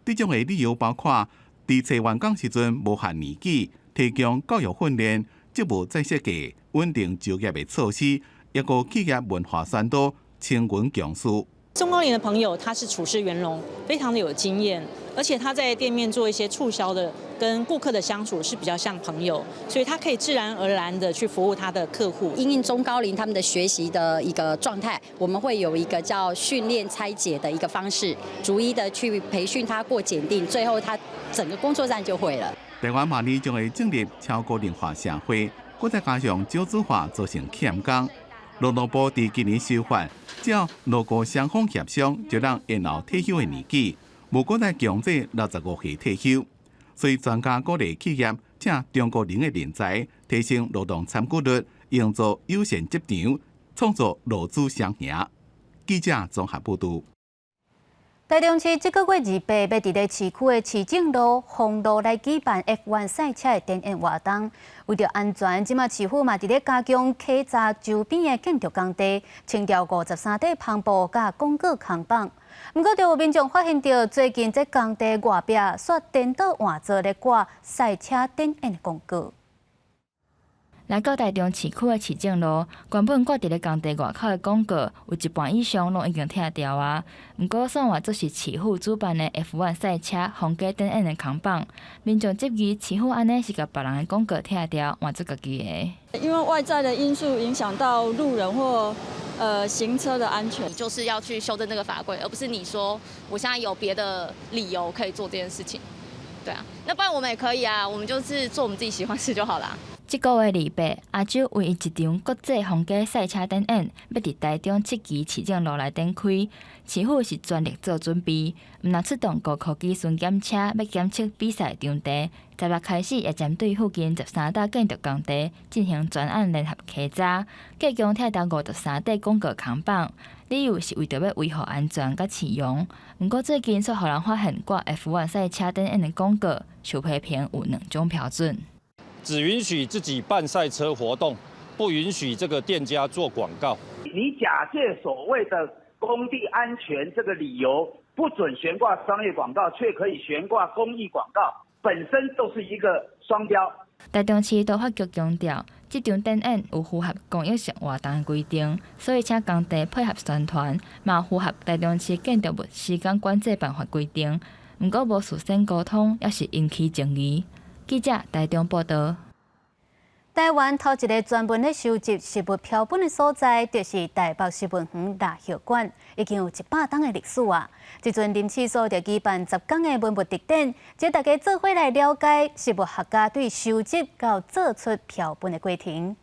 [SPEAKER 17] 得獎的理由包括：佇揣員工時陣無限年紀，提供教育訓練、職務再設計、穩定就業的措施，抑閣企業文化宣導、青雲強勢。
[SPEAKER 26] 中高齡的朋友，他是處事圓融，非常的有經驗，而且他在店面做一些促銷的，跟顧客的相處是比較像朋友，所以他可以自然而然的去服務他的客戶。
[SPEAKER 27] 因應中高齡他們的學習的一個狀態，我們會有一個叫訓練拆解的一個方式，逐一的去培訓他過檢定，最後他整個工作站就會了。
[SPEAKER 17] 台灣明年將會進入超高齡化社會，閣再加上少子化造成欠工。勞動部佇今年修法，只要勞雇雙方協商，就當延後退休的年紀，無閣再強制65歲退休。所以專家鼓勵企業請中高齡的人才，提升勞動參與率，營造友善職場，創造勞資雙贏。記者綜合報導。
[SPEAKER 1] 台中市這個月28欲佇咧市區的市政路、封路來舉辦 F1 賽車的展演活動。為著安全，這馬市府嘛佇咧加強稽查周邊的建築工地，清掉53塊帆布佮廣告看板。毋過，就有民眾發現著最近這工地外壁煞顛倒換做咧掛賽車展演的廣告。
[SPEAKER 3] 來到台中市區的市政路，原本掛佇咧工地外口的廣告，有一半以上攏已經拆掉啊。毋過，煞換做是市府主辦的 F1 賽車皇家展演的扛棒，民眾質疑市府按呢是共別人的廣告拆掉，換做家己的。
[SPEAKER 10] 因為外在的因素影響到路人或行車的安全，
[SPEAKER 12] 就是要去修正這個法規，而不是你說我現在有別的理由可以做這件事情。對啊，那不然我們也可以啊，我們就是做我們自己喜歡事就好啦。
[SPEAKER 3] 這個月28，亞洲唯一一場國際皇家賽車展演，欲佇台中七期市政路來展開。市府是全力做準備，毋但出動高科技巡檢車，欲檢測比賽場地。16開始，也針對附近13棟建築工地進行專案聯合稽查，計共拆掉53塊廣告扛棒。理由是為著欲維護安全佮市容。毋過最近卻予人發現掛 F1 賽車展演的廣告，受批評有兩種標準。
[SPEAKER 13] 只允許自己辦賽車活動，不允許這個店家做廣告。
[SPEAKER 14] 你假借所謂的工地安全這個理由，不准懸掛商業廣告，卻可以懸掛公益廣告，本身就是一個雙標。
[SPEAKER 3] 台中市都發局強調，這場展演有符合公益性活動的規定，所以請工地配合宣傳，嘛符合台中市建築物施工管制辦法規定。毋過無事先溝通，猶是引起爭議。記者台中報導。
[SPEAKER 1] 台灣頭一个專門咧收集植物標本的所在，就是台北植物園蠟葉館，已經有100冬的歷史啊！這陣林試所就舉辦10天的文物特展，招大家做伙來了解植物學家對收集到做出標本的過程。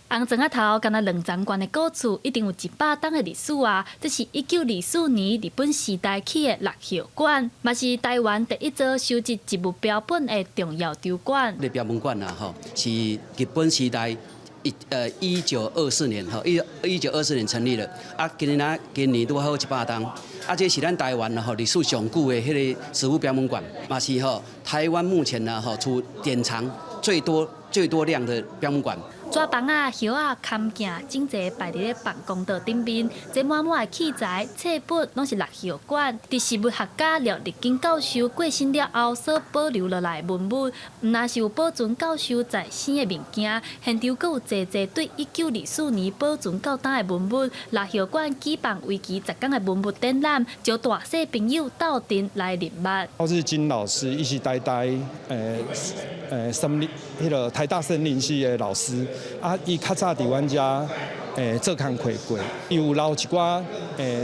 [SPEAKER 16] 紅磚仔頭敢若兩層懸的古厝，一定有100冬的歷史啊！這是1924年日本時代起的蠟葉館，嘛是台灣第一座收集植物標本的重要場館。
[SPEAKER 18] 這個標本館啊，吼，是日本時代1924年吼，1924年成立的。啊，今年啊，今年拄好100冬。啊，這是咱台灣吼歷史上久的彼个植物標本館，嘛是吼台灣目前呢吼除典藏最多最多量的標本館。
[SPEAKER 16] 紙房仔、葉仔、坎鏡整齊擺佇咧辦公桌頂面，這滿滿的器材、冊本攏是蠟葉館。佇植物學家廖日金教授過身了後所保留落來的文物，毋但是有保存教授在生的物件，現場閣有濟濟對1924年保存到今的文物。蠟葉館舉辦為期10天的文物展覽，招大細朋友鬥陣來認捌。
[SPEAKER 28] 廖日金老師，伊是台大森林，彼个台大森林系的老師。啊，伊較早佇阮遮做工課過，伊有留一寡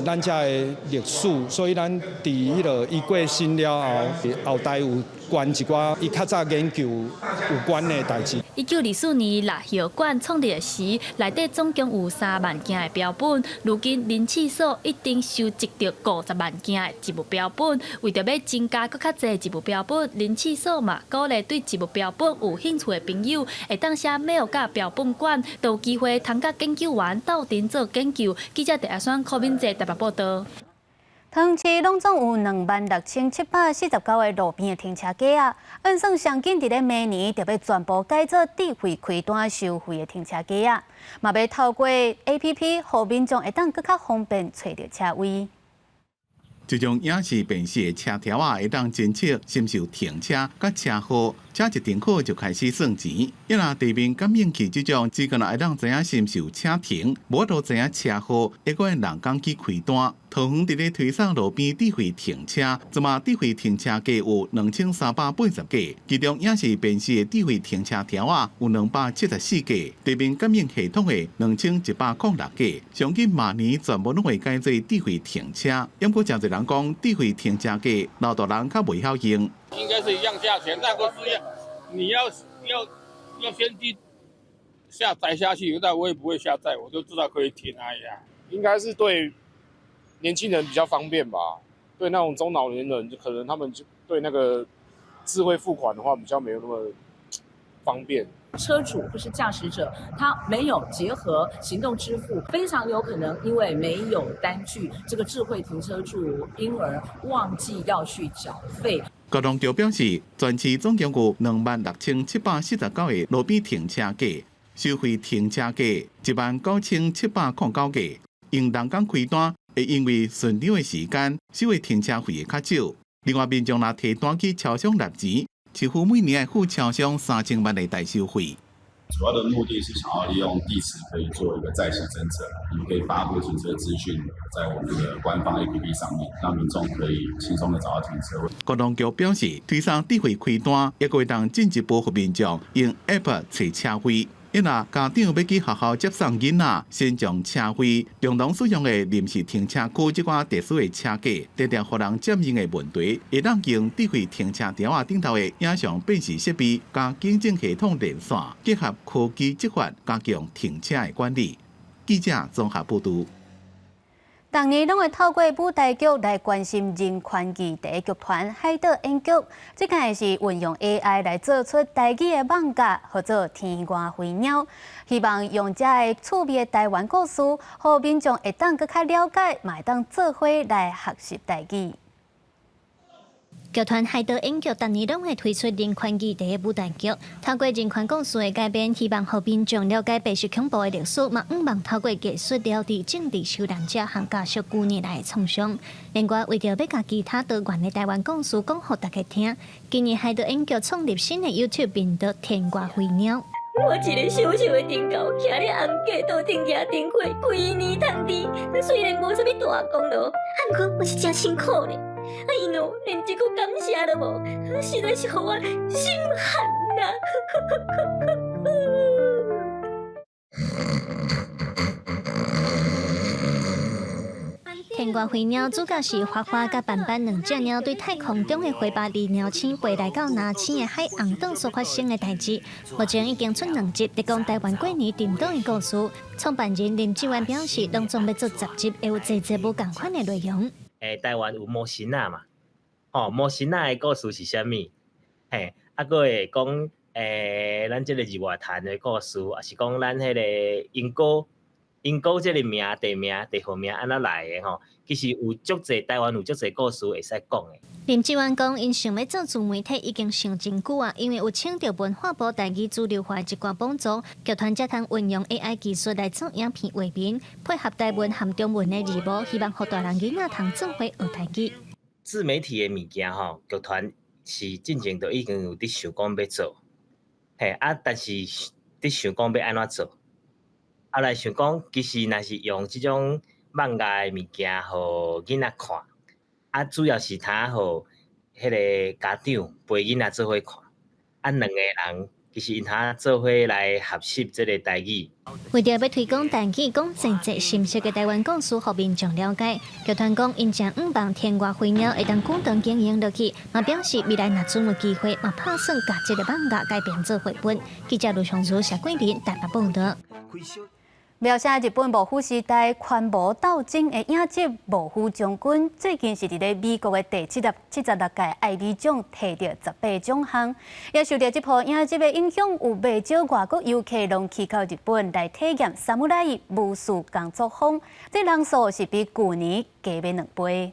[SPEAKER 28] 咱遮的歷史，所以咱佇彼个伊過身了後，後代有關一寡伊較早研究有關的代誌。
[SPEAKER 16] 1924年蠟葉館創立時，內底總共有3萬件的標本。如今林試所已經收集著50萬件的植物標本。為著欲增加閣較濟植物標本，林試所嘛鼓勵對植物標本有興趣的朋友，會當寫 mail 到標本館，就有機會通佮研究員鬥陣做研究。記者鄭阿雙、柯敏哲台北報導。
[SPEAKER 1] 桃園市攏總有26,749個路邊的停車格仔，按算上緊佇咧明年就欲全部改做智慧開單收費的停車格仔，嘛欲透過 APP，予民眾會當閣較方便揣著車位。
[SPEAKER 17] 這種影視辨識的車條仔，會當偵測是毋是有停車佮車號，車一停好就開始算錢。啊若地面感應器這種，只干焦會當知影是毋是有車停，無法度知影車號，會閣用人工去開單。桃園佇咧推捒路邊智慧停車，這馬智慧停車格有2380個，其中影視辨識的智慧停車條仔有274個，地面感應系統的2106個。上緊明年全部攏會改做智慧停車，毋過誠濟人講智慧停車格老大人較袂曉用。
[SPEAKER 29] 應該是一樣價錢，但是你要先去下載下去，但我也不會下載，我就知道可以停而已啊。
[SPEAKER 30] 應該是對年輕人比較方便吧，對那種中老年人，可能他們就對那個
[SPEAKER 2] 智慧付款的話，比較沒有那麼方便。
[SPEAKER 4] 車主或是駕駛者，他沒有結合行動支付，非常有可能因為沒有單據，這個智慧停車柱，因而忘記要去繳費。
[SPEAKER 17] 交通局表示，全市總共有26,749個路邊停車格，收費停車格19,709個。用人工開單，會因為順暢的時間，收的停車費會較少。另外，民眾若提單去超商納錢，市府每年會付超商3000萬的代收費。
[SPEAKER 6] 主要的目的是想要利用地磁可以做一個在線偵測，我們可以發布停車資訊在我們的官方 APP 上面，讓民眾可以輕鬆的找到停車位。
[SPEAKER 17] 交通局表示，推送智慧開單，也會當進一步予民眾用 App 揣車位。因若家長欲去學校接送囡仔，先將車費、共同使用的臨時停車區這款特殊的車格，常常予人佔用的問題，會當用智慧停車條仔頂頭的影像辨識設備，佮警政系統連線，結合科技執法，加強停車的管理。記者綜合報導。
[SPEAKER 1] 逐年攏會透過舞台劇來關心人權議題劇團海島演劇，這擺是運用 AI 來做出台語的漫畫，號做《天外飛鳥》，希望用這个趣味的台灣故事，予民眾會當閣較了解，嘛會當做伙來學習台語。
[SPEAKER 7] 劇團海島演劇逐年攏會推出人權議題的舞台劇，透過人權故事的改編，希望予民眾了解白色恐怖的歷史，嘛向望透過藝術療治政治受難者和家屬舊年來的創傷。另外，為著欲共其他多元的台灣故事講予大家聽，今年海島演劇創立新的 YouTube 頻道《天外飛鳥》。
[SPEAKER 19] 我一个小小的燈猴，徛咧紅街道頂舉燈會，規年趁豬，雖然無啥物大功勞，毋過嘛是誠辛苦咧。啊𪜶哦，連一句感謝都無，實在是予我心寒啊！
[SPEAKER 7] 天外飛鳥主角是花花佮斑斑兩隻貓對太空中的火巴厘鳥星飛來到藍星的海紅島所發生的代誌。目前已經出兩集，提供台灣過年沉港的故事。創辦人林志遠表示，當中欲做10集，會有濟濟無仝款的內容。
[SPEAKER 20] 台灣有魔神仔嘛？吼，魔神仔的故事是啥物？嘿，啊，閣會講咱這個日月潭的故事，抑是講咱彼個鶯歌，鶯歌這個名、地名、地號名按怎來的吼？其實有足濟台灣有足濟故事會使講的。
[SPEAKER 7] 林志遠講，𪜶想欲做自媒體已經想真久啊，因為有請著文化部台語主流化一寡幫助，劇團才通運用 AI 技術來做影片畫面，配合台文和中文的字幕，希望予大人囡仔通做伙學台語。
[SPEAKER 20] 自媒體的物件吼，劇團是進前就已經有佇想講欲做，嘿啊，但是佇想講欲按怎做，後來想講，其實若是用這種漫畫的物件，予囡仔看。啊，主要是通予彼个家長陪囡仔做伙看，啊，兩个人其實𪜶通做伙來學習這个台語。
[SPEAKER 7] 為著欲推廣台語，講濟濟深色的台灣故事，予民眾了解。劇團講，𪜶誠向望天外飛鳥會當久長經營落去，嘛表示未來若準有機會，嘛拍算共這个漫畫改編做繪本。記者盧松如、謝桂林台北報導。
[SPEAKER 1] 描寫日本幕府時代權謀鬥爭的影集《幕府將軍》，最近是佇咧美國的第76屆艾美獎提著18個獎項，也受著這部影集的影響，有袂少外國遊客攏去到日本來體驗サムライ武士工作坊，這人數是比舊年加欲兩倍。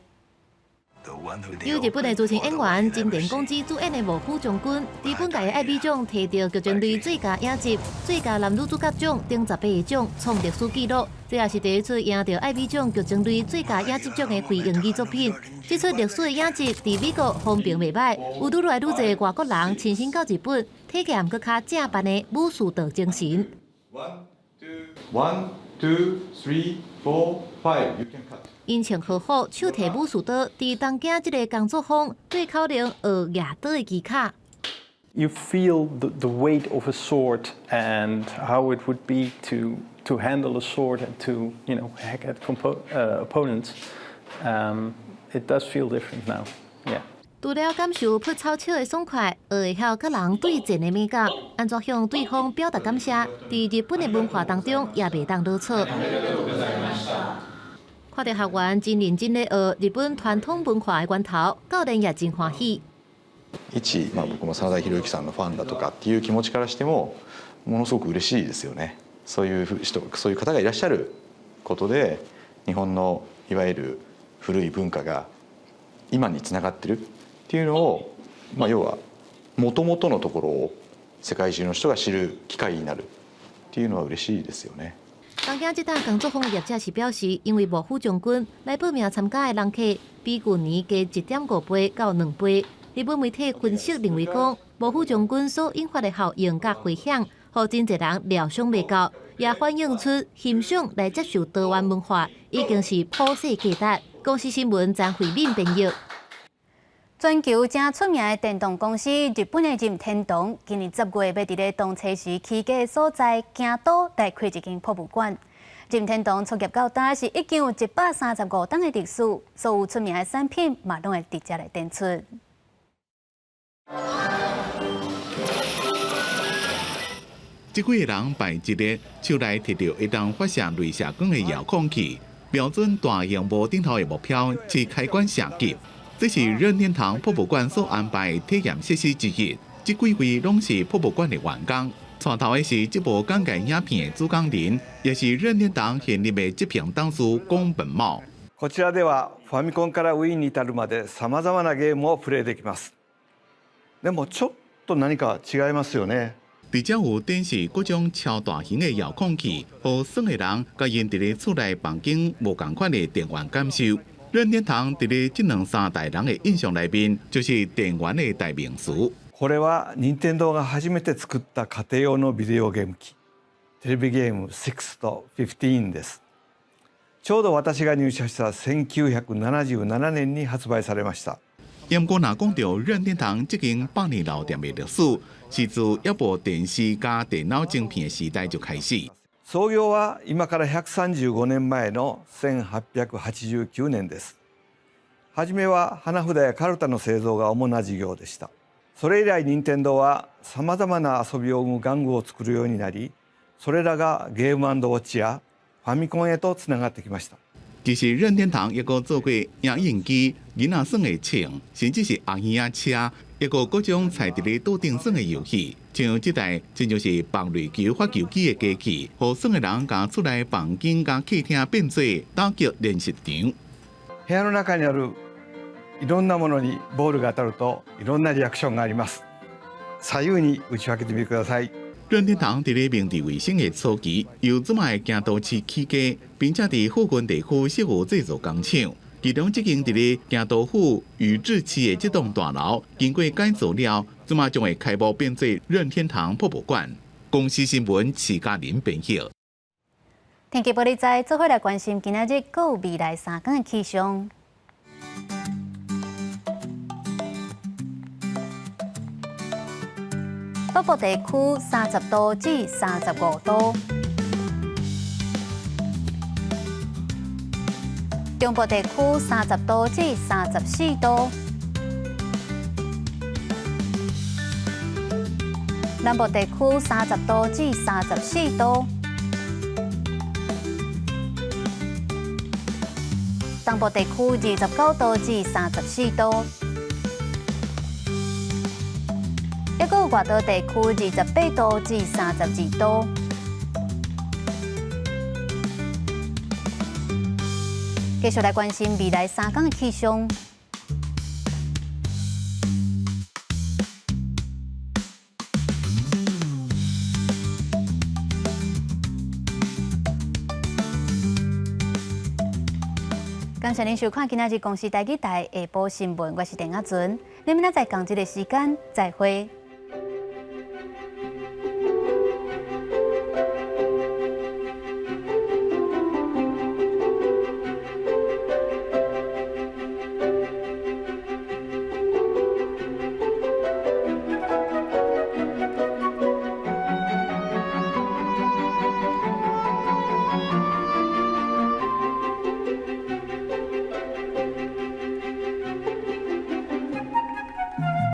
[SPEAKER 22] 由日本的資深演員真田廣之主演的《幕府將軍》，佇本屆的艾美獎提著劇情類最佳影集、最佳男女主角獎等18個獎，創歷史紀錄。這也是第一次贏著艾美獎劇情類最佳影集獎的非英語作品。這齣歷史的影集佇美國風評袂䆀，有愈來愈濟外國人親身到日本體驗閣較正版的武士道精神。
[SPEAKER 21] One, two, one, two, three, four, five. You can cut.
[SPEAKER 22] 𪜶穿和服，手提武士刀，佇東京這个工作坊對口令學舉刀的技巧。
[SPEAKER 23] You feel the weight of a sword and how it would be to handle a sword and to hack at opponents. It does feel different now. Yeah.
[SPEAKER 22] 除了感受潑草車的爽快，學會曉佮人對戰的美感，按怎向對方表達感謝，佇日本的文化當中也袂當落錯。看著學員真認真咧學日本傳統文化的源頭，教練也真歡喜。
[SPEAKER 21] 一、まあ、僕も真田広之さんのファンだとかっていう気持ちからしてもものすごく嬉しいですよね。そういう人、そういう方がいらっしゃることで日本のいわゆる古い文化が今につながってるっていうのを、まあ、要はもともとのところを世界中の人が知る機会になるっていうのは嬉しいですよね。
[SPEAKER 22] 東京這檔工作坊的業者是表示，因為臥虎將軍來報名參加的人客比舊年加1.5倍到2倍。日本媒體分析認為講，臥虎將軍所引發的效應佮迴響，予真濟人料想袂到，也反映出欣賞來接受多元文化已經是普世價值。公視新聞張惠敏編譯。
[SPEAKER 1] 全球誠出名的電動公司日本的任天堂，今年10月欲佇咧當初時起家的所在京都來開一間博物館。任天堂創業到今是已經有135冬的歷史，所有出名的產品嘛攏會佇遮來展出。
[SPEAKER 17] 這幾个人排一列，手內提著會當發射鐳射光的遙控器，瞄準大螢幕頂頭的目標，是開關射擊。這是任天堂博物館所安排的體驗設施之一。這幾位攏是博物館的員工，帶頭的是這部講解影片的主講人，也是任天堂現任的執行董事宮本茂。
[SPEAKER 5] こちらではファミコンから Wii に至るまでさまざまなゲームをプレイできます。でもちょっと何か違いますよね。
[SPEAKER 17] 佇遮有展示各種超大型的遙控器，予耍的人佮𪜶佇咧厝內房間無仝款的電玩感受。任天堂佇咧這兩三代人的印象內面，就是電玩的代名詞。
[SPEAKER 5] これは任天堂が初めて作った家庭用のビデオゲーム機、テレビゲーム6と15です。ちょうど私が入社した1977年に発売されました。
[SPEAKER 17] 毋過，若講著任天堂這間百年老店的歷史，是自猶無電視佮電腦晶片的時代就開始。
[SPEAKER 5] 創業は今から135年前の1889年です。初めは花札やカルタの製造が主な事業でした。それ以来任天堂はさまざまな遊びを生む玩具を作るようになり、それらがゲームウォッチやファミコンへとつながってきました。
[SPEAKER 17] 其實任天堂猶閣做過影印機、囡仔耍的槍，甚至是紅耳仔車，猶閣各種踩佇咧桌頂耍的遊戲。像這台真就是放壘球發球機的機器，予耍的人共厝內房間佮客廳變做打擊練習場。
[SPEAKER 5] 部屋の中にあるいろんなものにボールが当たるといろんなリアクションがあります。左右に打ち分けてみてください。
[SPEAKER 17] 任天堂佇咧明治維新的初期，由這擺的京都市起家，並且佇富郡地區設有製造工廠。其中這間佇咧京都府宇治市的這棟大樓，經過改造了，這擺將會開幕變做任天堂博物館。公視新聞徐嘉玲編譯。
[SPEAKER 1] 天氣報你知，做伙來關心今仔日閣有未來三天的氣象。北部地區30度至35度，中部地區30度至34度，南部地區30度至34度，東部地區29度至34度。猶閣有外島地區28度至32度。繼續來關心未來三天的氣象。感謝您收看今仔日公視台語台下晡新聞，我是鄧亞純。咱明仔載仝這个時間再會。